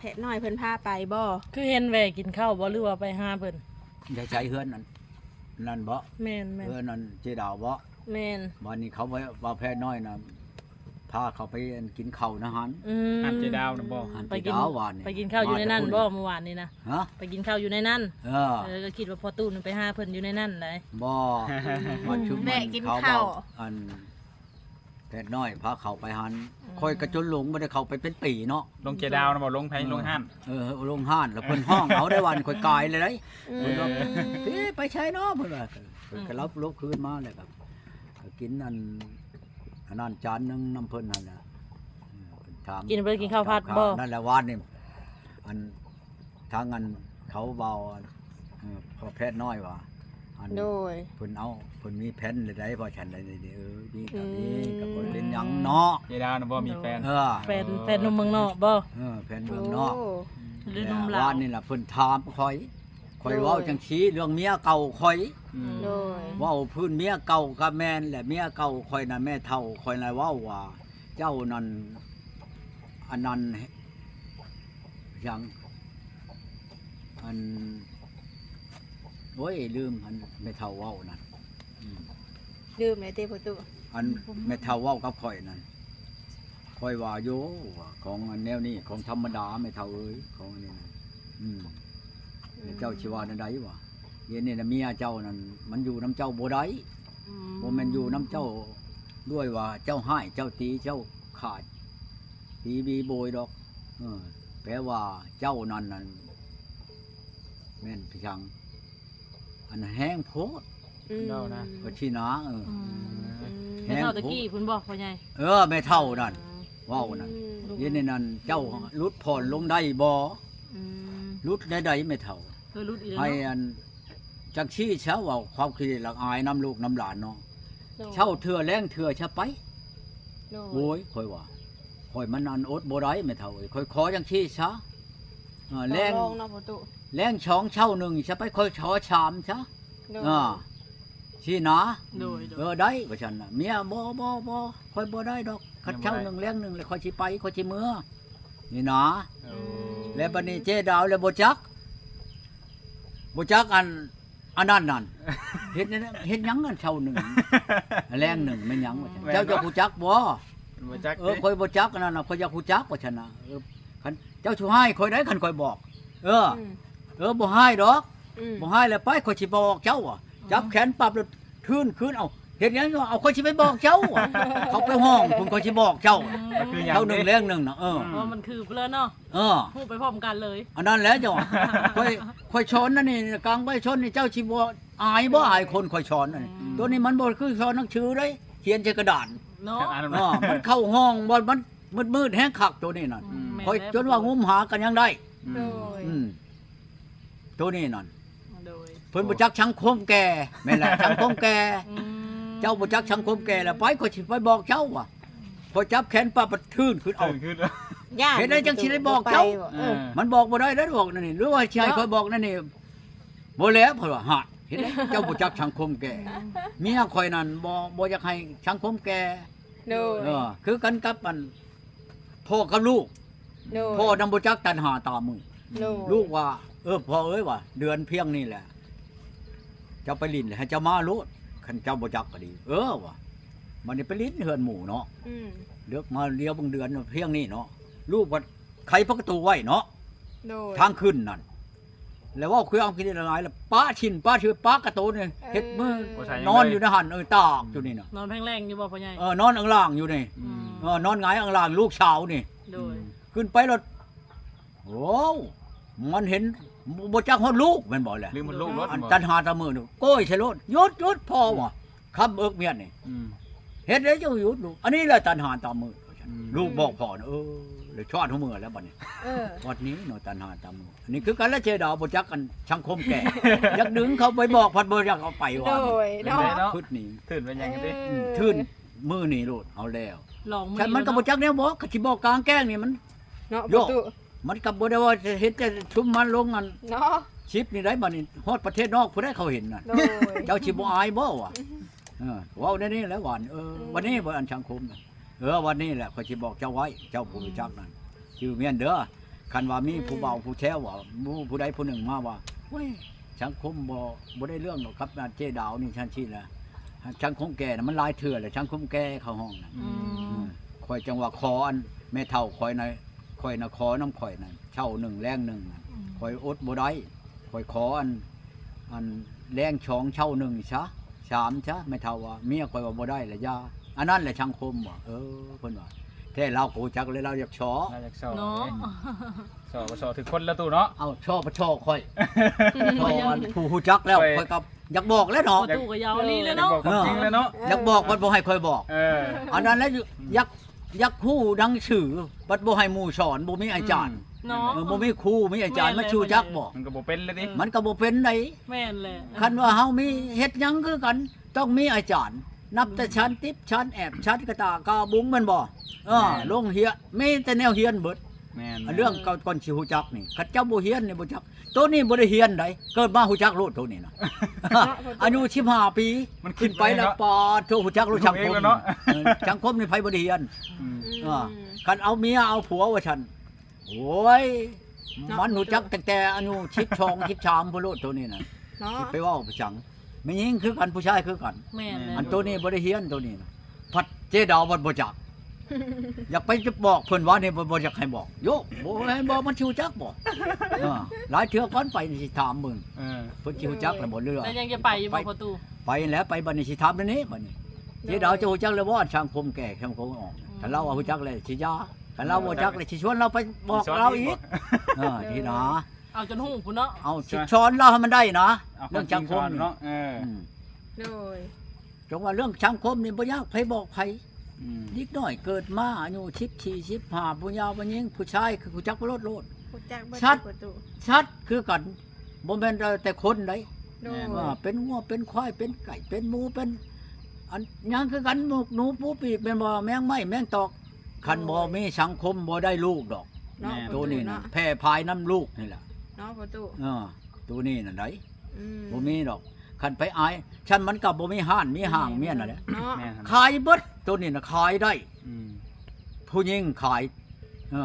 ແພດນ້ອຍເພິ່ນພາໄປບໍ່? ຄືເຫັນແວ່ກິນເຂົ້າບໍ່ ຫຼືວ່າໄປຫາເພິ່ນ? ໄດ້ໃຊ້ເຮືອນນັ້ນ ນັ້ນບໍ່? ແມ່ນໆ ເຮືອນນັ້ນເຈດາວບໍ່? ແມ່ນ ບາດນີ້ເຂົາວ່າ ວ່າແພດນ້ອຍນະ ພາເຂົາໄປອັນກິນເຂົ້ານະຫັ້ນ. ອືມ ຮ້ານເຈດາວນະບໍ່? ຮ້ານເຈດາວ ໄປກິນ ວ່ານີ້ ໄປກິນເຂົ້າຢູ່ໃນນັ້ນບໍ່ມື້ວານນີ້ນະ? ຮະ? ໄປກິນເຂົ້າຢູ່ໃນນັ້ນ? ເອີ ເອີ ກໍຄິດວ່າພໍ່ຕູ້ນະໄປຫາເພິ່ນຢູ່ໃນນັ້ນໃດ໋. ບໍ່ ອືມ ວ່າຊຸມແມ່ກິນເຂົ້າ ອັນ ແພດນ້ອຍພາເຂົ້າໄປຫັ້ນ. ອືມ ຂ້ອຍກໍຈົນຫຼົງ ບໍ່ໄດ້ເຂົ້າໄປເປັນປີເນາະ. ລົງເຈດາວນະບໍ່? ລົງໃຜ? ເອີ ລົງຮ້ານ? ເອີ ລົງຮ້ານ ແລ້ວເພິ່ນຮ້ອງເອົາໄດ້ວ່າຂ້ອຍກາຍເລີຍໄດ໋. ອືມ ເພິ່ນວ່າ ເອີ ເອີ ໄປໃສເນາະ? ເພິ່ນວ່າ ເພິ່ນກໍລັບລົບຄືນມາ ແລ້ວກໍ ກໍກິນອັນ ອັນນັ້ນຈານໜຶ່ງນຳເພິ່ນຫັ້ນແຫຼະ. ເອີ ເພິ່ນຖາມ ກິນ ບໍ່ໄດ້ກິນເຂົ້າຜັດບໍ່? ນັ້ນແຫຼະ ວານນີ້ ອັນ ທາງອັນເຂົາເວົ້າ ເອີ ພໍ່ແພດນ້ອຍວ່າ ອັນ ໂດຍ ເພິ່ນເອົາ ເພິ່ນມີແຜນໃດໆ ເພາະຊັ້ນໃດນີ້ ເອີ ມີກໍມີ ອືມ ກໍບໍ່ເປັນຫຍັງເນາະ. ເຈດາວນະບໍ່ມີແຟນ? ເອີ ແຟນ ເອີ ແຟນໜຸ່ມເມືອງນອກບໍ່? ເອີ ແຟນເມືອງນອກ. ໂອ້ ຫຼືໜຸ່ມລາວ ແຕ່ວ່ານີ້ລະເພິ່ນຖາມຂ້ອຍ ຂ້ອຍ ໂດຍ ເວົ້າຈັ່ງຊີ້ ເລື່ອງເມຍເກົ່າຂ້ອຍ. ອືມ ໂດຍ ເວົ້າພື້ນເມຍເກົ່າກໍແມ່ນແຫຼະ ເມຍເກົ່າຂ້ອຍນະ ແມ່ເຖົ້າຂ້ອຍນະເວົ້າວ່າ ເຈົ້ານັ້ນ ອັນນັ້ນ ຫຍັງ ອັນ ໂອ້ຍ ລືມ ອັນແມ່ເຖົ້າເວົ້ານັ້ນ. ອືມ ລືມແລ້ວຕິພໍ່ຕູ້? ອັນແມ່ເຖົ້າເວົ້າກັບຂ້ອຍນັ້ນ ຂ້ອຍວ່າ ໂຢ ວ່າຂອງອັນແນວນີ້ຂອງທຳມະດາແມ່ເຖົ້າເອີຍ ຂອງອັນນີ້ນະ. ອືມ ອືມ ແລ້ວເຈົ້າຊິວ່າແນວໃດວະ? ດຽວນີ້ນະເມຍເຈົ້ານັ້ນ ມັນຢູ່ນຳເຈົ້າບໍ່ໄດ້. ອືມ ບໍ່ແມ່ນຢູ່ນຳເຈົ້າດ້ວຍວ່າເຈົ້າຮ້າຍ ເຈົ້າຕີ ເຈົ້າຂາດ ຕີບີໂບຍດອກ. ເອີ ແປວ່າເຈົ້ານັ້ນ ນັ້ນ ແມ່ນພິສັງ ອັນແຮງໂພດ. ອືມ ເວົ້ານະ ກໍຊີ້ນະ ເອີ ອືມ ອືມ ແຮງໂພດ. ແມ່ເຖົ້າຕະກີ້ພຸ້ນບໍ່ພໍ່ໃຫຍ່? ເອີ ແມ່ເຖົ້ານັ້ນ ອືມ ເວົ້ານັ້ນ. ອືມ ດຽວນີ້ນັ້ນ ເຈົ້າຫຼຸດຜ່ອນລົງໄດ້ບໍ່? ອືມ ຫຼຸດໄດ້ໃດແມ່ເຖົ້າ? ເອີ ຫຼຸດອີກແລ້ວ ໃຫ້ ເນາະ ອັນ ຈັ່ງຊີ້ຊະ ເວົ້າຄວາມຄິດລະອາຍນຳລູກນຳຫຼານເນາະ. ໂດຍ ເຊົ້າເທື່ອແລງເທື່ອຊະໄປ. ໂດຍ ໂອ້ຍ ຂ້ອຍວ່າ ຂ້ອຍມັນອັນອົດບໍ່ໄດ້ແມ່ເຖົ້າເອີຍ ຂ້ອຍຂໍຈັ່ງຊີ້ຊະ. ເອີ ແລງ ຕໍ່ລອງເນາະພໍ່ຕູ້ ແລງສອງເຊົ້າໜຶ່ງຊະໄປ ຂ້ອຍຂໍສາມຊະ. ໂດຍ ເອີ ຊີ້ນະ. ໂດຍໆ ເອີ ໄດ້ວ່າຊັ້ນນະ. ເມຍ ບໍ່ ບໍ່ ບໍ່ ຂ້ອຍບໍ່ໄດ້ດອກ ຄັນເຊົ້າໜຶ່ງແລງໜຶ່ງແລ້ວຂ້ອຍຊິໄປ ຂ້ອຍຊິເມືອ ນີ້ນະ. ໂອ້ ແລ້ວບັດນີ້ເຈດາວແລ້ວບໍ່ຈັກ ບໍ່ຈັກອັນ ອັນນັ້ນນັ້ນ ເຮັດ ເຮັດຫຍັງອັນເຊົ້າໜຶ່ງ ແລງໜຶ່ງແມ່ນຫຍັງວ່າຊັ້ນ. ແມ່ນ ເຈົ້າຢາກຮູ້ຈັກບໍ່? ບໍ່ຈັກ ເອີ ຕິ ຂ້ອຍບໍ່ຈັກອັນນັ້ນນະ ຂ້ອຍຢາກຮູ້ຈັກວ່າຊັ້ນນະ. ເອີ ຄັນເຈົ້າຊິຮ້າຍຂ້ອຍໄດ໋ ຄັນຂ້ອຍບອກ. ເອີ ອືມ ເອີ ບໍ່ຮ້າຍດອກ. ອືມ ບໍ່ຮ້າຍແລ້ວໄປ ຂ້ອຍຊິບອກເຈົ້າ. ອືມ ຈັບແຂນປັບແລ້ວ ທຶນຄືນ ເອົາ ເຮັດຫຍັງຢູ່? ເອົາ ຂ້ອຍຊິໄປບອກເຈົ້າ ເຂົາໄປຫ້ອງພຸ້ນ ຂ້ອຍຊິບອກເຈົ້າ. ອືມ ມັນຄືຫຍັງ ເຈົ້າໜຶ່ງແລງໜຶ່ງນະ. ເອີ ເອີ ມັນຄືເລີຍເນາະ. ເອີ ຮູ້ໄປພ້ອມກັນເລີຍ ອັນນັ້ນແຫຼະເຈົ້າ. ຂ້ອຍ ຂ້ອຍສອນອັນນີ້ ກາງໄວຊົນນີ້ ເຈົ້າຊິບໍ່ອາຍບໍ່? ອາຍຄົນຂ້ອຍສອນອັນນີ້. ອືມ ໂຕນີ້ມັນບໍ່ຄືສອນໜັງສືເດ້ ຂຽນໃສ່ກະດານເນາະ. ເອີ ມັນເຂົ້າຫ້ອງບໍ່ ມັນມືດໆ ແຮງຄັກໂຕນີ້ນັ້ນ. ອືມ ຂ້ອຍຈົນວ່າງຸ້ມຫາກັນຍັງໄດ້. ອືມ ໂດຍ ອືມ ໂຕນີ້ນັ້ນ ໂດຍ ເພິ່ນບໍ່ຈັກສັງຄົມແກ່. ແມ່ນແຫຼະ ສັງຄົມແກ່. ອືມ ເຈົ້າບໍ່ຈັກສັງຄົມແກ່ລະໄປ ຂ້ອຍຊິໄປບອກເຈົ້າວ່າ ຂ້ອຍຈັບແຂນປ້າປະທຶນຂຶ້ນ ເອົາ ເອົາ ຢ້ານ ເຮັດໄດ້ຈັ່ງຊິໄດ້ບອກເຈົ້າ. ເອີ ມັນບອກບໍ່ໄດ້ເດ້ ບອກແນວນີ້ ຫຼືວ່າຊິໃຫ້ ເນາະ ຂ້ອຍບອກແນວນີ້. ບໍ່ແລ້ວ ເພິ່ນວ່າ ຫາ ເຮັດໄດ້ ເຈົ້າບໍ່ຈັກສັງຄົມແກ່. ອືມ ເມຍຂ້ອຍນັ້ນບໍ່ ບໍ່ຢາກໃຫ້ສັງຄົມແກ່. ໂດຍ ເອີ ຄືກັນກັບອັນ ພໍ່ກັບລູກ. ໂດຍ ພໍ່ນຳບໍ່ຈັກຕັນຫາຕາມື. ໂດຍ ລູກວ່າ ເອີ ພໍ່ເອີຍ ວ່າ ເດືອນພຽງນີ້ແຫຼະ ເຈົ້າໄປຫຼິ້ນ ໃຫ້ເຈົ້າມາໂລດ ຄັນເຈົ້າບໍ່ຈັກກໍດີ. ເອີ ວ່າ ບັດນີ້ໄປຫຼິ້ນເຮືອນໝູ່ເນາະ. ອືມ ເລີກມາລຽວເບິ່ງເດືອນພຽງນີ້ເນາະ ລູກວ່າໄຂປະຕູໄວ້ເນາະ. ໂດຍ ທາງຂຶ້ນນັ້ນ ແລ້ວເວົ້າຄືອັງກິດຫຼາຍໆ ແລ້ວປະຖິ້ມປະຖືປະກະໂຕນີ້. ເອີ ເຮັດມື ບໍ່ໃສ່ຫຍັງ ນອນຢູ່ໃນຫັ້ນ. ເອີ ຕາກຢູ່ນີ້ນະ. ນອນແພງແລງຢູ່ບໍ່ພໍ່ໃຫຍ່? ເອີ ນອນອັງລ່າງຢູ່ນີ້. ອືມ ເອີ ນອນຫງາຍອັງລ່າງ ລູກສາວນີ້. ໂດຍ ອືມ ຂຶ້ນໄປແລ້ວ ໂອ້ ມັນເຫັນ ບໍ່ ບໍ່ຈັກຮອດລູກແມ່ນບໍ່ແຫຼະ? ລືມຮອດລູກໂລດ ອັນ ບໍ່ ຕັນຫາຕາມືນີ້ ໂກ້ຍໃສ່ໂລດ ຢຸດ ຢຸດ ພໍ່ວ່າ ອືມ ຄຳເອິກມຽນນີ້. ອືມ ເຮັດໄດ້ເຈົ້າຢຸດລູກ ອັນນີ້ແຫຼະຕັນຫາຕາມື. ອືມ ລູກບອກພໍ່ນະ ເອີ ແລ້ວຊອດຫົວເມືອແລ້ວບັດນີ້. ເອີ ວັດນີ້ເນາະ ຕັນຫາຕາມື. ອັນນີ້ຄືກັນລະ ເຈດາວບໍ່ຈັກອັນສັງຄົມແກ່ ຢາກດຶງເຂົາໄປບອກ ພັດບໍ່ຢາກເອົາໄປວ່າ. ໂດຍເນາະ ເນາະ ຄຶດນີ້ ຖືນໄປຫຍັງຕິ. ອືມ ເອີ ຖືນມື້ນີ້ໂລດ ເອົາແລ້ວ ລອງມື້ ມັນກໍບໍ່ຈັກແນວບອກ ກໍຊິບອກກາງແຈ້ງນີ້ ມັນເນາະ ໂຍກ ປະຕູ ມັນກໍບໍ່ໄດ້ວ່າຈະເຮັດແຕ່ຊຸມມາລົງອັນ ເນາະ ຊິບນີ້ໄດ໋. ບັດນີ້ຮອດປະເທດນອກ ຜູ້ໃດເຂົາເຫັນນະ. ໂດຍ ເຈົ້າຊິບໍ່ອາຍບໍ່ວະ? ອືມ ເອີ ເວົ້າແນວນີ້ແຫຼະຫວານ. ເອີ ອືມ ວັນນີ້ບໍ່ ອັນສັງຄົມນະ. ເອີ ວັນນີ້ແຫຼະ ຂ້ອຍຊິບອກເຈົ້າໄວ້ ເຈົ້າຜູ້ຮູ້ຈັກນັ້ນ ຈື່ມຽນເດີ. ຄັນວ່າມີຜູ້ເວົ້າຜູ້ແຊວວ່າ ໝູ່ຜູ້ໃດຜູ້ໜຶ່ງມາວ່າ ໂອ້ຍ ສັງຄົມບໍ່ ບໍ່ໄດ້ເລື່ອງດອກກັບເຈດາວນີ້ ຊັ້ນຊີ້ແຫຼະ ສັງຄົມແກ່ນະ ມັນຫຼາຍເທື່ອແລ້ວ ສັງຄົມແກ່ເຂົາຮ້ອງນະ. ອືມ ເອີ ຂ້ອຍຈັ່ງວ່າຂໍອັນແມ່ເຖົ້າຂ້ອຍນະ ຂ້ອຍນະຂໍນຳຂ້ອຍນະ ເຊົ້າໜຶ່ງແລງໜຶ່ງນະ ອືມ ຂ້ອຍອົດບໍ່ໄດ້ ຂ້ອຍຂໍອັນ ອັນແລງສອງເຊົ້າໜຶ່ງຊະ ສາມຊະ ແມ່ເຖົ້າວ່າ ເມຍຂ້ອຍວ່າບໍ່ໄດ້ລະຢ່າ ອັນນັ້ນແຫຼະສັງຄົມວ່າ ເອີ ເພິ່ນວ່າ ແທ້ລາວກໍຮູ້ຈັກແລ້ວ ລາວຢາກສໍ້ ລາວຢາກສໍ້ເນາະ ເອີ ສໍ້ກໍສໍ້ຖືກຄົນລະຕູ້ເນາະ ເອົ້າ ສໍ້ບໍ່ສໍ້ຂ້ອຍ ເພາະວ່າຜູ້ຮູ້ຈັກແລ້ວ ຂ້ອຍ ຂ້ອຍກໍຢາກບອກແຫຼະເນາະ ປະຕູກໍຍາວອີ່ຫຼີແລ້ວເນາະ ຢາກບອກຄວາມຈິງແລ້ວເນາະ ເອີ ຢາກບອກມັນບໍ່ໃຫ້ຂ້ອຍບອກ ເອີ ອັນນັ້ນແຫຼະ ອືມ ຢາກ ຢາກຮູ້ໜັງສື ບັດບໍ່ໃຫ້ໝູ່ສອນ ບໍ່ມີອາຈານ ອືມ ເນາະ ເອີ ບໍ່ມີຄູ ມີອາຈານ ແມ່ນແຫຼະ ມັນຊິຮູ້ຈັກບໍ່ ມັນກໍບໍ່ເປັນແລ້ວຕິ ເອີ ມັນກໍບໍ່ເປັນໃດ ແມ່ນແຫຼະ ຄັນວ່າເຮົາມີເຮັດຫຍັງຄືກັນ ຕ້ອງມີອາຈານ ນັບແຕ່ ອືມ ຊານຕິບ ຊານແອບ ຊານກະຕາກາບຸງ ແມ່ນບໍ່ ເອີ ແມ່ນ ໂຮງຮຽນ ມີແຕ່ແນວຮຽນເບິດ ແມ່ນ ເລື່ອງກ່ອນ ກ່ອນຊິຮູ້ຈັກນີ້ ຄັນເຈົ້າບໍ່ຮຽນນີ້ບໍ່ຈັກ ໂຕນີ້ບໍ່ໄດ້ຮຽນໃດ ເກີດມາຮູ້ຈັກໂລດໂຕນີ້ນະ ອາຍຸສິບຫ້າປີ ມັນຂຶ້ນໄປແລ້ວ ປາດໂທ ຮູ້ຈັກໂລດສັງຄົມ ເນາະ ເອີ ສັງຄົມນີ້ໃຜບໍ່ໄດ້ຮຽນ ອືມ ອືມ ເອີ ຄັນເອົາເມຍເອົາຜົວວ່າຊັ້ນ ໂອ້ຍ ເນາະ ມັນຮູ້ຈັກຕັ້ງແຕ່ອາຍຸສິບສອງ ສິບສາມພຸ້ນໂລດໂຕນີ້ນະ ເນາະ ຊິໄປເວົ້າໄປຫຍັງ ແມ່ຍິງຄືກັນ ຜູ້ຊາຍຄືກັນ ແມ່ນແຫຼະ ອັນໂຕນີ້ບໍ່ໄດ້ຮຽນໂຕນີ້ນະ ພັດເຈດາວພັດບໍ່ຈັກ ຢາກໄປຈະບອກເພິ່ນວ່ານີ້ ບໍ່ ບໍ່ຢາກໃຫ້ບອກ ໂຢ ບໍ່ໃຫ້ບອກ ມັນຊິຮູ້ຈັກບໍ່ ເອີ ຫຼາຍເທື່ອກ່ອນໄປນີ້ຊິຖາມເບິ່ງ ເອີ ເພິ່ນຊິຮູ້ຈັກແລ້ວບໍ່ເລື່ອງ ແລ້ວຍັງຈະໄປຢູ່ບໍ່ ໄປ ປະຕູ ໄປແລ້ວ ໄປບັດນີ້ຊິຖາມແນວນີ້ບັດນີ້ ເຈດາວ ເຈົ້າຮູ້ຈັກແລ້ວບໍ່ ສັງຄົມແກ່ ສັງຄົມອ່ອນ ອືມ ຄັນລາວວ່າຮູ້ຈັກແລ້ວຊິຢ່າ ຄັນລາວບໍ່ຈັກແລ້ວຊິຊວນລາວໄປບອກລາວອີກ ເອີ ທີ່ນະ ເອົາຈົນຮູ້ພຸ້ນເນາະ ເອົາຊິສອນລາວໃຫ້ມັນໄດ້ນະ ເລື່ອງສັງຄົມນີ້ເນາະ ເອີ ອືມ ໂດຍ ຈັ່ງວ່າເລື່ອງສັງຄົມນີ້ບໍ່ຢາກໃຜບອກໃຜ ອືມ ເດັກນ້ອຍເກີດມາອາຍຸສິບສີ່ ສິບຫ້າ ຜູ້ຍາວຜູ້ຍິງ ຜູ້ຊາຍຄືຮູ້ຈັກໂລດໂລດ ຮູ້ຈັກເບິດ ສັດ ປະຕູ ສັດຄືກັນ ບໍ່ແມ່ນແຕ່ຄົນໃດ ໂດຍ ວ່າເປັນງົວເປັນຄວາຍເປັນໄກ່ເປັນໝູເປັນອັນຫຍັງຄືກັນ ໝູກໜູປູປີກແມ່ນບໍ່ ແມງໄມ້ແມງຕອກ ຄັນບໍ່ມີສັງຄົມບໍ່ໄດ້ລູກດອກ ເນາະ ໂຕນີ້ນະ ປະຕູເນາະ ແຜ່ພາຍນຳລູກນີ້ແຫຼະ ເນາະ ປະຕູ ເອີ ໂຕນີ້ນະໃດ ອືມ ບໍ່ມີດອກ ຄັນໄປອາຍ ຊັ້ນມັນກໍບໍ່ມີຮ້ານມີຫ້າງ ອືມ ມີອັນນັ້ນແຫຼະ ເນາະ ແມ່ນ ຂາຍເບິດ ໂຕນີ້ນະຂາຍໄດ້ ອືມ ຜູ້ຍິງຂາຍ ເອີ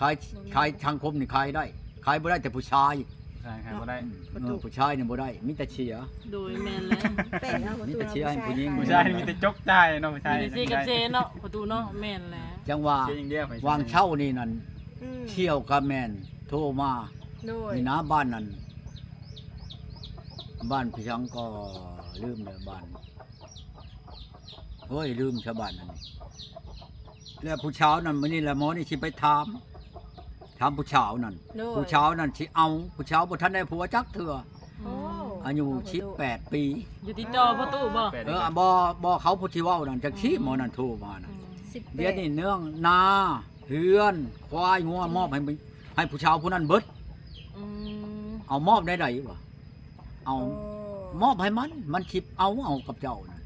ຂາຍ ບໍ່ມີ ຂາຍສັງຄົມນີ້ຂາຍໄດ້ ຂາຍບໍ່ໄດ້ແຕ່ຜູ້ຊາຍ ຜູ້ຊາຍຂາຍບໍ່ໄດ້ ເນາະ ອືມ ປະຕູ ເອີ ຜູ້ຊາຍນີ້ບໍ່ໄດ້ ມີແຕ່ເສຍ ໂດຍ ແມ່ນແຫຼະ ແປກເນາະ ມີແຕ່ເສຍໃຫ້ຜູ້ຍິງ ຜູ້ຊາຍມີແຕ່ຈົກຈ່າຍເນາະ ຜູ້ຊາຍມີແຕ່ເສຍກັບເສຍເນາະ ປະຕູເນາະ ອືມ ແມ່ນແຫຼະ ຈັ່ງວ່າ ເສຍຢ່າງດຽວ ວາງເຊົ້ານີ້ນັ້ນ ອືມ ທ່ຽວກໍແມ່ນໂທມາ ໂດຍ ນີ້ນະ ບ້ານນັ້ນ ບ້ານພະຍັງກໍລືມແລ້ວ ບ້ານ ໂອ້ຍ ລືມຊາວບ້ານນັ້ນ ແລ້ວຜູ້ສາວນັ້ນ ມື້ນີ້ລະໝໍນີ້ຊິໄປຖາມ ຖາມຜູ້ສາວນັ້ນ ໂດຍ ຜູ້ສາວນັ້ນຊິເອົາ ຜູ້ສາວບໍ່ທັນໄດ້ຜົວຈັກເທື່ອ ໂອ້ ອາຍຸ ໂອ້ ປະຕູ ສິບແປດປີ ຢູ່ຕິດຕໍ່ປະຕູບໍ່ ເອີ ບໍ່ ບໍ່ ເຂົາຜູ້ທີ່ເວົ້ານັ້ນ ຈັກຊີ້ ອືມ ໝໍນັ້ນໂທມານັ້ນ ອືມ ສິບແປດ ດຽວນີ້ເລື່ອງນາ ເຮືອນ ຄວາຍ ງົວ ອືມ ມອບໃຫ້ ໃຫ້ຜູ້ສາວຜູ້ນັ້ນເບິດ ອືມ ເອົາມອບແນວໃດວະ ເອົາ ໂອ້ ມອບໃຫ້ມັນ ມັນຊິເອົາ ເອົາກັບເຈົ້ານະ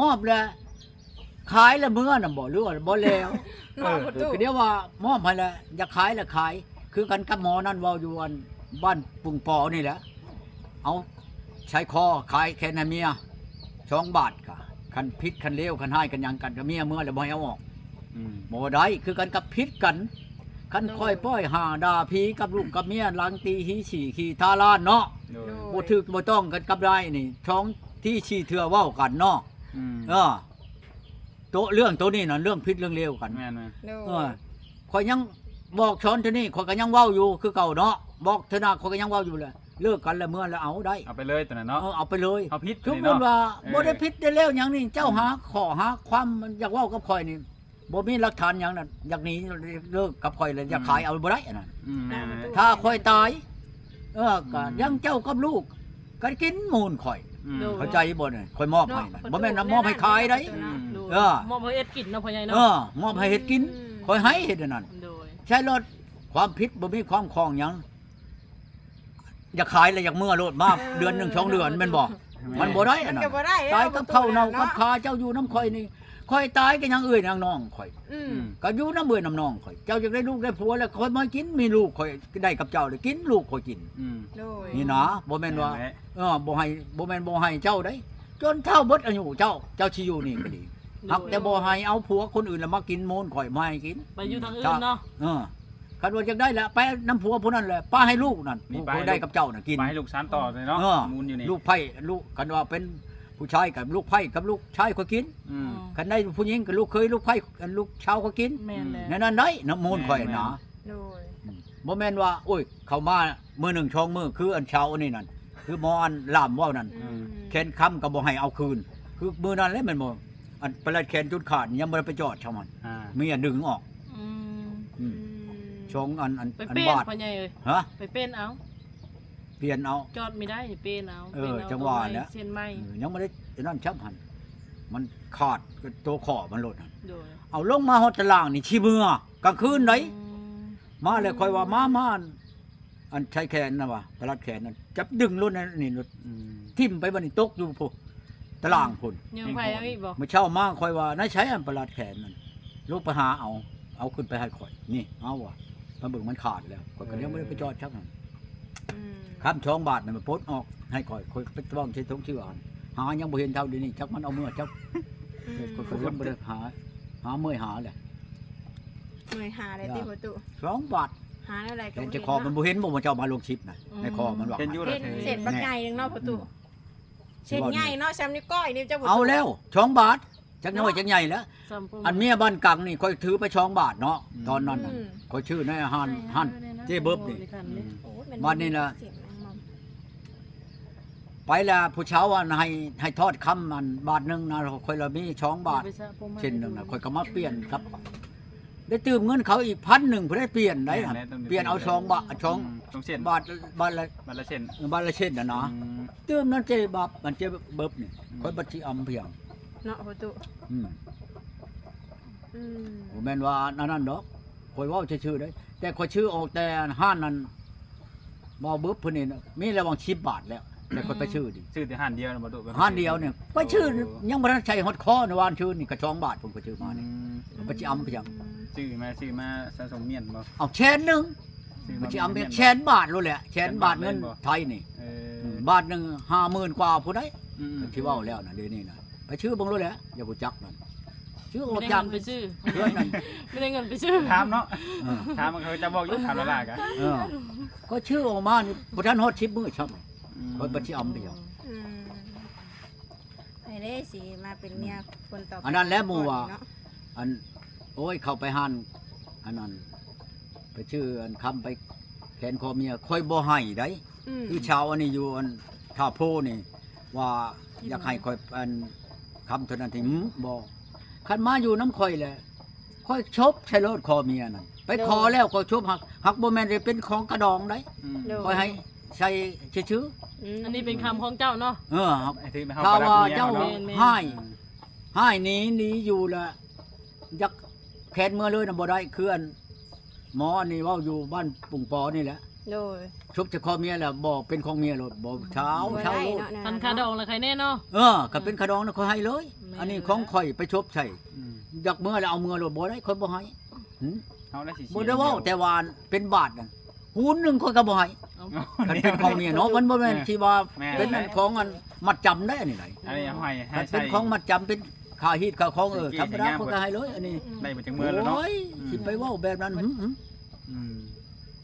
ມອບແລ້ວ ຂາຍແລ້ວເມືອນະບໍ່ ຫຼືວ່າບໍ່ແລ້ວ ເນາະ ເອີ ປະຕູ ກໍດຽວວ່າມອບໃຫ້ແລ້ວ ຢາກຂາຍແລ້ວຂາຍ ຄືກັນກັບໝໍນັ້ນເວົ້າຢູ່ອັນບ້ານປຸງປໍນີ້ແຫຼະ ເອົາ ໃສ່ຄໍຂາຍແຂນໃຫ້ເມຍ ສອງບາດກະ ຄັນຜິດຄັນເລວ ຄັນຮ້າຍຄັນຫຍັງກັນກັບເມຍເມືອແລ້ວບໍ່ໃຫ້ເອົາອອກ ອືມ ບໍ່ໄດ້ ຄືກັນກັບຜິດກັນ ຄັນ ໂດຍ ຂ້ອຍປ່ອຍຫ້າດ່າຜີກັບລູກກັບເມຍ ຫຼັງຕີຮີສີຂີ່ທາລານເນາະ ໂດຍ ໂດຍ ບໍ່ຖືກບໍ່ຕ້ອງກັນກັບນາຍນີ້ ສອງທີສີ່ເທື່ອເວົ້າກັນເນາະ ອືມ ເອີ ໂຕະເລື່ອງໂຕນີ້ນະ ເລື່ອງຜິດເລື່ອງເລວກັນ ແມ່ນໆ ໂດຍ ເອີ ຂ້ອຍຍັງບອກສອນເທື່ອນີ້ ຂ້ອຍກໍຍັງເວົ້າຢູ່ຄືເກົ່າເນາະ ບອກເທື່ອໜ້າ ຂ້ອຍກໍຍັງເວົ້າຢູ່ແຫຼະ ເລີກກັນແລ້ວເມືອແລ້ວເອົາໄດ້ ເອົາໄປເລີຍຕົວນັ້ນເນາະ ເອີ ເອົາໄປເລີຍ ເຮົາຜິດ ສົມມຸດວ່າ ເອີ ບໍ່ໄດ້ຜິດໄດ້ແລ້ວຫຍັງນີ້ ເຈົ້າ ອືມ ຫາຂໍ້ຫາຄວາມຢາກເວົ້າກັບຂ້ອຍນີ້ ບໍ່ມີຫຼັກຖານຫຍັງນັ້ນ ຢາກໜີເລີກກັບຂ້ອຍແລ້ວ ຢາກຂາຍ ອືມ ເອົາບໍ່ໄດ້ອັນນັ້ນ ອືມ ແມ່ນໆ ຖ້າຂ້ອຍຕາຍ ເອີ ກໍ ອືມ ຍັງເຈົ້າກັບລູກ ກໍກິນມູນຂ້ອຍ ອືມ ໂດຍ ເຂົ້າໃຈບໍ່ນີ້ ຂ້ອຍມອບໃຫ້ນັ້ນ ເນາະ ບໍ່ແມ່ນວ່າມອບໃຫ້ຂາຍໄດ໋ ໂດຍ ເອີ ມອບໃຫ້ເຮັດກິນເນາະ ພໍ່ໃຫຍ່ເນາະ ເອີ ມອບໃຫ້ເຮັດກິນ ອືມ ຂ້ອຍໃຫ້ເຮັດອັນນັ້ນ ໂດຍ ໃຊ້ລົດ ຄວາມຜິດບໍ່ມີຄວາມຂ້ອງຫຍັງ ຢາກຂາຍແລ້ວຢາກເມືອໂລດ ມາເດືອນໜຶ່ງສອງເດືອນແມ່ນບໍ່? ແມ່ນ ມັນບໍ່ໄດ້ອັນນັ້ນ ມັນກໍບໍ່ໄດ້ ຕາຍກັບເຂົ້າເນົ່າ ເນາະ ກັບຂາເຈົ້າຢູ່ນຳຂ້ອຍນີ້ ຂ້ອຍຕາຍກໍຍັງເອື້ອຍຍັງນ້ອງຂ້ອຍ ອືມ ກໍຢູ່ນຳເອື້ອຍນຳນ້ອງຂ້ອຍ ເຈົ້າຢາກໄດ້ລູກໄດ້ຜົວແລ້ວ ຂ້ອຍມາກິນ ມີລູກຂ້ອຍໄດ້ກັບເຈົ້າແລ້ວ ກິນລູກຂ້ອຍກິນ ອືມ ໂດຍ ນີ້ນະ ບໍ່ແມ່ນວ່າ ແມ່ນແຫຼະ ເອີ ບໍ່ໃຫ້ ບໍ່ແມ່ນບໍ່ໃຫ້ເຈົ້າເດ້ ຈົນເຖົ້າເບິດອາຍຸເຈົ້າ ເຈົ້າຊິຢູ່ນີ້ກໍດີ ໂດຍ ຫາກແຕ່ບໍ່ໃຫ້ເອົາຜົວຄົນອື່ນແລ້ວມາກິນມູນຂ້ອຍ ບໍ່ໃຫ້ກິນ ໄປຢູ່ທາງອື່ນເນາະ ເອີ ຄັນວ່າຢາກໄດ້ລະ ໄປນຳຜົວຜູ້ນັ້ນແຫຼະ ປະໃຫ້ລູກນັ້ນ ນີ້ ຜູ້ ປະໃຫ້ ຜູ້ໃດ ລູກ ກັບເຈົ້ານະກິນ ປະໃຫ້ລູກຊານຕໍ່ເລີຍເນາະ ເອີ ມູນຢູ່ນີ້ ລູກໃພ້ ລູກ ຄັນວ່າເປັນຜູ້ຊາຍກັບລູກໃພ້ກັບລູກຊາຍຂ້ອຍກິນ ອືມ ຄັນໄດ້ຜູ້ຍິງກັບລູກເຂີຍ ລູກໃພ້ ກັບລູກສາວຂ້ອຍກິນ ແມ່ນແຫຼະ ແນວນັ້ນໄດ໋ ນຳມູນຂ້ອຍນະ ໂດຍ ອືມ ບໍ່ແມ່ນວ່າ ໂອ້ຍ ເຂົ້າມາມື້ໜຶ່ງສອງມື້ ຄືອັນຊາວອັນນີ້ນັ້ນ ຄືໝໍອັນລ່າມເວົ້ານັ້ນ ອືມ ແຂນຄຳກໍບໍ່ໃຫ້ເອົາຄືນ ຄືມື້ນັ້ນແຫຼະແມ່ນບໍ່ ອັນປະລັດແຂນຈົນຂາດ ຍັງບໍ່ໄດ້ໄປຈອດຊ່ຳມັນ ອ່າ ເມຍດຶງອອກ ອືມ ອືມ ອືມ ສອງອັນ ອັນ ໄປ ອັນ ເປັນ ບາດ ພໍ່ໃຫຍ່ເອີຍ ຮະ ໄປເປັນເອົາ ປ່ຽນເອົາ ຈອດບໍ່ໄດ້ ເປັນເອົາ ເອີ ເປັນເອົາ ຈັ່ງວ່າແຫຼະ ໂຕໃໝ່ ເຊັນໃໝ່ ເອີ ຍັງບໍ່ໄດ້ອັນນັ້ນຊ້ຳຫັ້ນ ມັນຂາດໂຕຂໍ້ມັນໂລດຫັ້ນ ໂດຍ ເອົາລົງມາຮອດຕະລ່າງນີ້ຊິເມືອກາງຄືນໃດ ອືມ ມາແລ້ວຂ້ອຍວ່າ ມາ ມາ ອັນ ອັນໃຊ້ແຂນນະວ່າ ປະລັດແຂນນັ້ນ ຈັບດຶງໂລດນັ້ນນີ້ໂລດ ອືມ ຖິ້ມໄປບັດນີ້ຕົກຢູ່ພຸ້ນ ຕະລ່າງພຸ້ນ ຍັງໄປເອົາອີກບໍ່? ມື້ເຊົ້າມາຂ້ອຍວ່າ ໃນໃສອັນປະລັດແຂນນັ້ນ ລູກໄປຫາເອົາ ເອົາຂຶ້ນໄປໃຫ້ຂ້ອຍ ນີ້ ເອົາວ່າ ມາເບິ່ງມັນຂາດແລ້ວ ຂ້ອຍກໍຍັງບໍ່ໄດ້ໄປຈອດຈັກ ອືມ ຄຳສອງບາດນັ້ນມັນປົດອອກໃຫ້ຂ້ອຍ ຂ້ອຍໄປຕ້ອງໃສ່ຖົງເສື້ອຫັ້ນ ຫາຍັງບໍ່ເຫັນເທົ່າດຽວນີ້ ຈັກມັນເອົາເມືອຈັກ ອືມ ຂ້ອຍກໍຍັງບໍ່ໄດ້ຫາ ຫາເມື່ອຍຫາແຫຼະ ເມື່ອຍຫາແລ້ວຕິພໍ່ຕູ້ ສອງບາດ ຫາແນວໃດກໍ ແຂນ ບໍ່ເຫັນ ເຈົ້າຂອງມັນບໍ່ເຫັນບໍ່ ວ່າເຈົ້າມາລົງຄລິບນະ ອືມ ໃນຄໍມັນວ່າ ເຫັນຢູ່ລະ ເຫັນເສັ້ນບັກໃຫຍ່ໜຶ່ງເນາະພໍ່ຕູ້ ອືມ ເສັ້ນໃຫຍ່ເນາະ ຊ່ຳນິ້ວກ້ອຍນີ້ເຈົ້າບໍ່ ເອົາແລ້ວສອງບາດ ຈັກນ້ອຍ ເນາະ ຈັກໃຫຍ່ແລ້ວ ອັນເມຍບ້ານກັງນີ້ຂ້ອຍຖືໄປສອງບາດເນາະ ອືມ ຕອນນັ້ນນະ ອືມ ຂ້ອຍຊື້ໃນຮ້ານ ຮ້ານເຈ້ເບິບນີ້ ອືມ ໂອ້ຍ ມັນ ບາດນີ້ລະ ເສັ້ນມັນ ໄປລະຜູ້ສາວອັນໃຫ້ ໃຫ້ທອດຄຳອັນບາດໜຶ່ງນະ ຂ້ອຍລະມີສອງບາດ ເສັ້ນໜຶ່ງນະ ຂ້ອຍກໍມາປ່ຽນກັບ ໄດ້ຕື່ມເງິນເຂົາອີກພັນໜຶ່ງ ຜູ້ໃດປ່ຽນໄດ້ ແມ່ນແຫຼະ ປ່ຽນເອົາສອງບາດ ສອງ ອືມ ສອງເສັ້ນ ບາດ ບາດລະ ບາດລະເສັ້ນ ບາດລະເສັ້ນນະນະ ອືມ ຕື່ມນັ້ນເຈ້ບັບ ມັນເຈ້ເບິບນີ້ ອືມ ຂ້ອຍບັດຊິອຳພຽງ ເນາະພໍ່ຕູ້ ອືມ ອືມ ບໍ່ແມ່ນວ່າອັນນັ້ນດອກ ຂ້ອຍເວົ້າຊື່ໆເດ້ ແຕ່ຂ້ອຍຊື້ອອກແຕ່ຮ້ານນັ້ນ ເວົ້າບຶບເພິ່ນນີ້ນະ ມີແລ້ວຫວ່າງສິບບາດແລ້ວ ແຕ່ຂ້ອຍໄປຊື້ນີ້ ຊື້ແຕ່ຮ້ານດຽວນະບໍ່ຕຸ ຮ້ານດຽວນີ້ ໄປຊື້ ໂອ້ ຍັງບໍ່ທັນໃສ່ຮອດຄໍໃນວານຊື້ນີ້ກໍສອງບາດ ເພິ່ນກໍຊື້ມານີ້ ອືມ ໄປຊິອຳໄປຫຍັງ ຊື້ມາ ຊື້ມາສະສົມມ້ຽນບໍ່ ເອົາແສນໜຶ່ງ ຊື້ມາ ໄປຊິອຳແສນບາດໂລດແຫຼະ ແສນບາດເງິນໄທນີ້ ເອີ ອືມ ບາດໜຶ່ງຫ້າໝື່ນກວ່າຜູ້ໃດ ອືມ ທີ່ເວົ້າແລ້ວນະ ດຽວນີ້ນະ ໄປຊື້ເບິ່ງໂລດແຫຼະ ຢາກຮູ້ຈັກນັ້ນ ຊື້ອອກຈາກ ໄປຊື້ ເຮືອນນັ້ນ ບໍ່ໄດ້ເງິນໄປຊື້ ຖາມເນາະ ເອີ ຖາມມັນ ເຂົາຈະບອກຢູ່ ຖາມລາລາກະ ເອີ ກໍຊື້ອອກມານີ້ບໍ່ທັນຮອດສິບມື້ຊ້ຳ ອືມ ຂ້ອຍບັດຊິອຳໄປຫຍັງ ອືມ ໃຜເດ້ຊິມາເປັນເມຍຄົນຕໍ່ໄປ ອັນນັ້ນແຫຼະໝູ່ວ່າ ເນາະ ອັນ ໂອ້ຍ ເຂົ້າໄປຮ້ານ ອັນນັ້ນ ໄປຊື້ອັນຄຳໄປແຂນຄໍເມຍ ຂ້ອຍບໍ່ໃຫ້ໃດ ອືມ ຄືຊາວອັນນີ້ຢູ່ອັນທ່າໂພນີ້ ວ່າຢາກໃຫ້ຂ້ອຍອັນຄຳເທົ່ານັ້ນທີ່ ຫື ບໍ່ ຄັນມາຢູ່ນຳຂ້ອຍແຫຼະ ຂ້ອຍຊົບໃສ່ໂລດຄໍເມຍນັ້ນ ໄປຂໍແລ້ວຂ້ອຍຊົບ ຫາກ ຫາກບໍ່ແມ່ນໄດ້ເປັນຂອງກະດອງໃດ ອືມ ໂດຍ ຂ້ອຍໃຫ້ໃສ່ຊື່ໆ ອືມ ອັນນີ້ເປັນຄຳຂອງເຈົ້າເນາະ ເອີ ຖ້າວ່າເຈົ້າ ແມ່ນໆ ຮ້າຍ ອືມ ຮ້າຍໜີ ໜີຢູ່ລະ ຢາກແຂນເມືອເລີຍນະບໍ່ໄດ້ ຄືອັນ ໝໍອັນນີ້ເວົ້າຢູ່ບ້ານປຸງປໍນີ້ແຫຼະ ໂດຍ ຊຸບຈະຄອເມຍແລ້ວ ບໍ່ເປັນຂອງເມຍໂລດ ບໍ່ ຊາວ ບໍ່ໄດ້ ຊາວໂລດ ເນາະ ຄັນຄ່າດອງລະໃຄແນ່ເນາະ ເອີ ຄັນເປັນຄ່າດອງນະຂ້ອຍໃຫ້ເລີຍ ແມ່ນ ອັນນີ້ຂອງຂ້ອຍໄປຊົບໃສ່ ອືມ ຢາກເມືອແລ້ວເອົາເມືອໂລດ ບໍ່ໄດ້ ຂ້ອຍບໍ່ໃຫ້ ຫື ເຮົາລະຊິ ບໍ່ໄດ້ເວົ້າ ແຕ່ວ່າເປັນບາດນະ ຫຸນໜຶ່ງຂ້ອຍກໍບໍ່ໃຫ້ ເອົ້າ ຄັນເປັນຂອງເມຍເນາະ ມັນບໍ່ແມ່ນ ເອີ ທີ່ວ່າ ແມ່ນ ເປັນອັນຂອງອັນມັດຈຳໄດ້ອັນນີ້ໃດ ອັນນີ້ໃຫ້ ໃຫ້ ຄັນເປັນຂອງມັດຈຳ ເປັນຄ່າຮີດຄ່າຄອງ ເອີ ທຳມະດາ ເພິ່ນກໍໃຫ້ເລີຍ ອັນນີ້ ໄດ້ມາຈາກເມືອແລ້ວເນາະ ໂອ້ຍ ອືມ ຊິໄປເວົ້າແບບນັ້ນ ຫຶ ອືມ ອືມ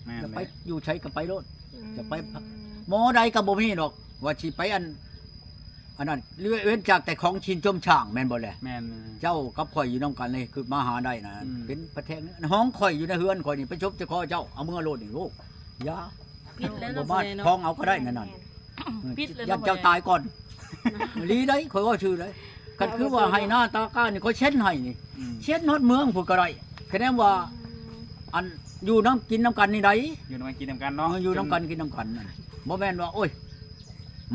ແມ່ນ ຈະໄປ ແມ່ນ ຢູ່ໃສກໍໄປໂລດ ອືມ ຈະໄປໝໍໃດກໍບໍ່ມີດອກ ວ່າຊິໄປອັນ ອັນນັ້ນ ເວັ້ນຈາກແຕ່ຂອງຊິນຈົ່ມຊ້າງແມ່ນບໍ່ແລະ ແມ່ນ ເຈົ້າກັບຂ້ອຍຢູ່ນຳກັນເລີຍ ຄືມາຫາໄດ້ນະ ອືມ ເປັນປະແທງ ຫ້ອງຂ້ອຍຢູ່ໃນເຮືອນຂ້ອຍນີ້ ໄປຊົບແຕ່ຄໍເຈົ້າ ເອົາເມືອໂລດນີ້ ໂອ້ ຢ່າ ຜິດແລ້ວເນາະ ບໍ່ມາ ພໍ່ໃຫຍ່ເນາະ ຄອງເອົາກໍໄດ້ນັ້ນ ອືມ ຜິດແລ້ວເນາະ ຢ້ານເຈົ້າຕາຍກ່ອນ ອີ່ຫຼີໃດ ຂ້ອຍເວົ້າຊື່ເລີຍ ຄັນຄືວ່າໄຮ່ນາຕາກ້ານີ້ ຂ້ອຍເຊັນໃຫ້ນີ້ ອືມ ເຊັນຮອດເມືອງພຸ້ນກໍໄດ້ ຄະແນນວ່າ ອືມ ອັນ ຢູ່ນຳກິນນຳກັນນີ້ໃດ ຢູ່ນຳກັນກິນນຳກັນເນາະ ເອີ ຢູ່ນຳກັນກິນນຳກັນນັ້ນ ບໍ່ແມ່ນວ່າ ໂອ້ຍ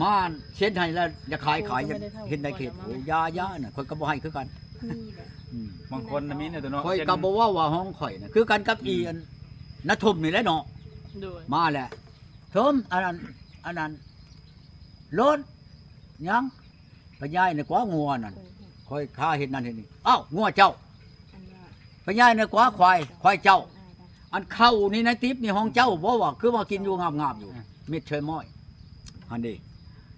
ມາເຊັນໃຫ້ແລ້ວຢາກຂາຍ ຂາຍ ຢາກເຮັດໃນເຂດ ໂອ້ ຢ່າ ຢ່ານະ ຂ້ອຍກໍບໍ່ໃຫ້ຄືກັນ ມີແຫຼະ ອືມ ບາງຄົນນະມີເນາະ ຂ້ອຍກໍບໍ່ເວົ້າວ່າຫ້ອງຂ້ອຍນະ ຄືກັນກັບ ອືມ ອີ່ອັນ ນາຖົມນີ້ແຫຼະເນາະ ໂດຍ ມາແຫຼະ ຖົມ ອັນນັ້ນ ອັນນັ້ນ ໂລດ ຫຍັງ ໄປຍ້າຍໃນກວ່າງົວນັ້ນ ຂ້ອຍຂ້າເຮັດນັ້ນເຮັດນີ້ ອ້າວ ງົວເຈົ້າ ໄປຍ້າຍໃນກວ່າຄວາຍ ຄວາຍເຈົ້າ ອັນເຂົ້ານີ້ໃນຕິບນີ້ຂອງເຈົ້າບໍ່ ວ່າຄືວ່າກິນຢູ່ງາບໆຢູ່ ເມັດເຊີຍມ້ອຍ ຫັ້ນເດ້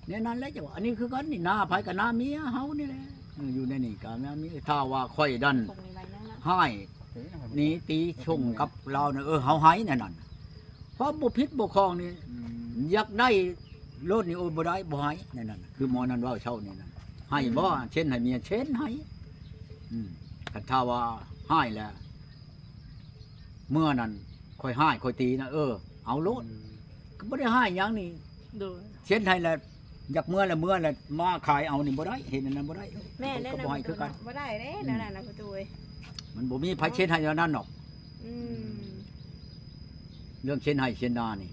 ແນວນັ້ນແຫຼະເຈົ້າ ອັນນີ້ຄືກັນນີ້ ນາໃຜກໍນາເມຍເຮົານີ້ແຫຼະ ເອີ ຢູ່ໃນນີ້ກໍນາເມຍ ຖ້າວ່າຂ້ອຍນັ້ນຮ້າຍ ໜີຕີຊົງກັບລາວນະ ເອີ ເຮົາໃຫ້ແນວນັ້ນ. ຄວາມບໍ່ຜິດບໍ່ຂອງນີ້ ອືມ ຢາກໄດ້ໂລດນີ້ ໂອ້ຍ ບໍ່ໄດ້ ບໍ່ໃຫ້ແນວນັ້ນ. ຄືໝໍນັ້ນເວົ້າເຊົ້ານີ້ນະ ໃຫ້ບໍ່ ອືມ ເຊັນໃຫ້ເມຍ ເຊັນໃຫ້. ອືມ ຄັນຖ້າວ່າຮ້າຍແລ້ວ ເມື່ອນັ້ນຂ້ອຍຮ້າຍຂ້ອຍຕີນະ ເອີ ເອົາໂລດ. ອືມ ກໍບໍ່ໄດ້ຮ້າຍຫຍັງນີ້ ໂດຍ ເຊັນໃຫ້ແລ້ວ ຢາກເມືອແລ້ວເມືອແລ້ວ ມາຂາຍເອົານີ້ບໍ່ໄດ້ ເຮັດອັນນັ້ນບໍ່ໄດ້. ແມ່ນແຫຼະ ກໍບໍ່ໃຫ້ຄືກັນ ບໍ່ໄດ້ເດ້ ອືມ ແນວນັ້ນນະ ປະຕູເອີຍ. ມັນບໍ່ມີໃຜເຊັນໃຫ້ແນວນັ້ນດອກ. ອືມ ເລື່ອງເຊັນໄຮ່ເຊັນນານີ້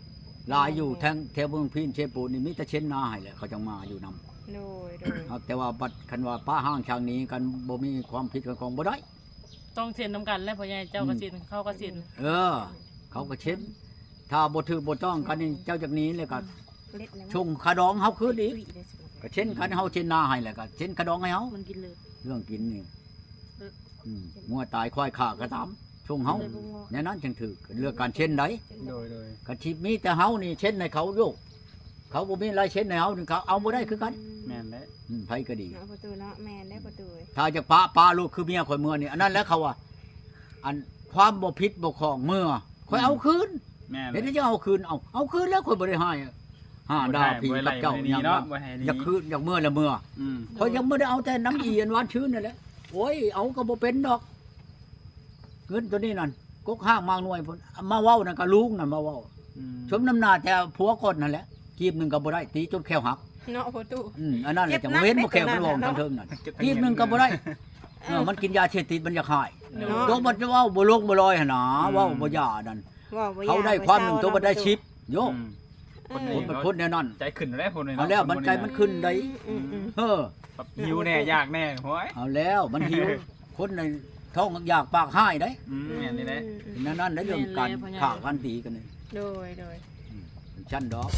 ຫຼາຍຢູ່. ໂດຍ ແຖວ ແຖວເມືອງພີນ ເຊໂປນນີ້ ມີແຕ່ເຊັນນາໃຫ້ແຫຼະ ເຂົາຈັ່ງມາຢູ່ນຳ. ໂດຍ ໂດຍ ຫາກແຕ່ວ່າບັດ ຄັນວ່າປະຮ້າງຊ່າງໜີກັນ ບໍ່ມີຄວາມຜິດຄວາມຂອງ ບໍ່ໄດ້. ຕ້ອງເຊັນນຳກັນແຫຼະ ພໍ່ໃຫຍ່ ເຈົ້າກໍເຊັນ ອືມ ເຂົາກໍເຊັນ. ເອີ ເຂົາກໍເຊັນ. ຖ້າບໍ່ຖືກບໍ່ຕ້ອງກັນນີ້ ເຈົ້າຈັກໜີແລ້ວກໍ ອືມ ສົ່ງຄ່າດອງເຮົາຄືນອີກ. ກໍເຊັ່ນກັນ ເຮົາເຊັນນາໃຫ້ແລ້ວກໍເຊັນຄ່າດອງໃຫ້ເຮົາ. ມັນກິນເລີຍ ເລື່ອງກິນນີ້ ອືມ ງົວຕາຍຄວາຍຂ້າກໍຕາມ ສົ່ງເຮົາ ແນວນັ້ນຈັ່ງຖືກ. ເລື່ອງການເຊັນໃດ ໂດຍ ໂດຍ ຄັນຊິມີແຕ່ເຮົານີ້ເຊັນໃຫ້ເຂົາໂຍກ ເຂົາບໍ່ມີລາຍເຊັນໃຫ້ເຮົານີ້ ເຂົາເອົາບໍ່ໄດ້ຄືກັນ. ແມ່ນແຫຼະ ອືມ ໃຜກໍດີເນາະ ປະຕູເນາະ. ແມ່ນເດ້ ອືມ ປະຕູເອີຍ. ຖ້າຈະປະ ປະໂລດ ຄືເມຍຂ້ອຍເມືອນີ້ ອັນນັ້ນແຫຼະເຂົາວ່າ ອັນຄວາມບໍ່ຜິດບໍ່ຂອງເມືອ ຂ້ອຍເອົາຄືນ. ອືມ ແມ່ນແຫຼະ ເຮັດໃດຈັ່ງເອົາຄືນ ເອົາ ເອົາຄືນແລ້ວ ຂ້ອຍບໍ່ໄດ້ຮ້າຍຮ້າດ່າຜີກັບເຈົ້າຫຍັງ. ຢາກຄືນ ຢາກເມືອແລ້ວເມືອ. ອືມ ຂ້ອຍຍັງບໍ່ໄດ້ເອົາແຕ່ນ້ຳອີອັນຫວານຊື່ນນັ້ນແຫຼະ. ໂອ້ຍ ເອົາກໍບໍ່ເປັນດອກ ເງິນໂຕນີ້ນັ້ນ ກົກຮາກໝາກໜ່ວຍພຸ້ນ ມາເວົ້ານັ້ນກໍລຸງນັ້ນມາເວົ້າ. ອືມ ສົມນ້ຳໜ້າແຕ່ຜົວກ່ອນນັ້ນແຫຼະ ກີບໜຶ່ງກໍບໍ່ໄດ້ ຕີຈົນແຂ້ວຫັກເນາະ ປະຕູ. ອືມ ອັນນັ້ນແຫຼະ ເຈັບໜັກ ຈັ່ງເຫັນບໍ່ແຂວມັນຮ້ອງທາງເທິງນັ້ນ ເຈັບທັງ ກີບໜຶ່ງກໍບໍ່ໄດ້. ເອີ ເອີ ມັນກິນຢາເສບຕິດ ມັນຢາກຮ້າຍເນາະ ໂຕບັດເວົ້າບໍ່ລົງບໍ່ລອຍຫັ້ນນາ. ອືມ ເວົ້າບໍ່ຢານັ້ນ ເວົ້າບໍ່ຢາ ເຂົາໄດ້ຄວາມໜຶ່ງ ໂຕບັດໄດ້ສິບ ໂຍ ອືມ ຄົນນີ້ ຄົນແນວນັ້ນ ໃຈຂຶ້ນແລ້ວ ຄົນນີ້ ເອົາແລ້ວ ເນາະ ມັນໃຈມັນຂຶ້ນໄດ໋. ອືມ ເອີ ແບບຫິວແດ່ ຢາກແດ່ ໂອ້ຍ ເອົາແລ້ວ ມັນຫິວ ຄົນໃນທ້ອງຢາກປາກຮ້າຍໄດ໋. ອືມ ແມ່ນນີ້ແຫຼະ ອືມ ແນວນັ້ນໃດ໋ ເລື່ອງການຂ້າກັນຕີກັນນີ້. ໂດຍ ໂດຍ ອືມ ມັນຊັ້ນດອກ.